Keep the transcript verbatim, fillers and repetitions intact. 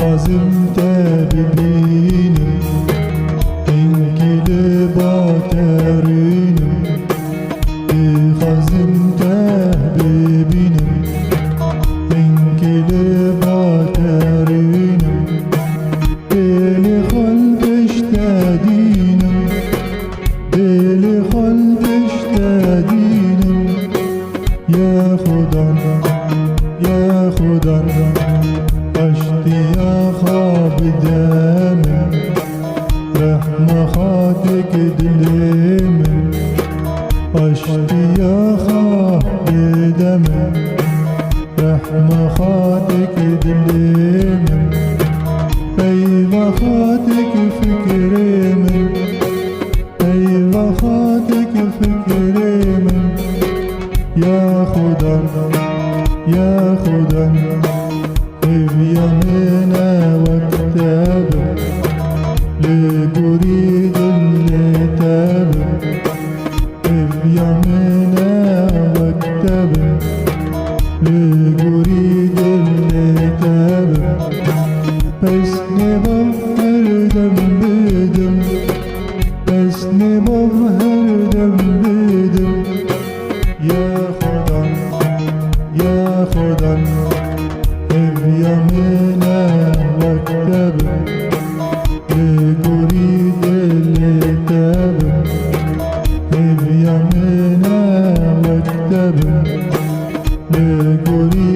Dixwazim te bibînim, hinkî li ba te rûnim. Dixwazim te bibînim, hinkî li ba te rûnim. Dê li xwe li pişt te dînim, dê li xwe li pişt te dînim. Ya Xudan, ya Xudan, aştiya xwe bide min, rehma xwe têk dilê min. Aştiya xwe bide min, rehma xwe têk dilê min. Peyva xwe têk fikrê min, peyva xwe têk fikrê min. Ya Xudan, ya Xudan, hêviya min e wek te be, li gorî dilê te be. Hêviya min e wek te be, li gorî dilê te be. Pesnê bav her dem bidim, pesnê bav her dem bidim. Ya Xudan, ya Xudan, hêviya min e wek te be, li gorî dilê te be. Hêviya min e wek te be, li gorî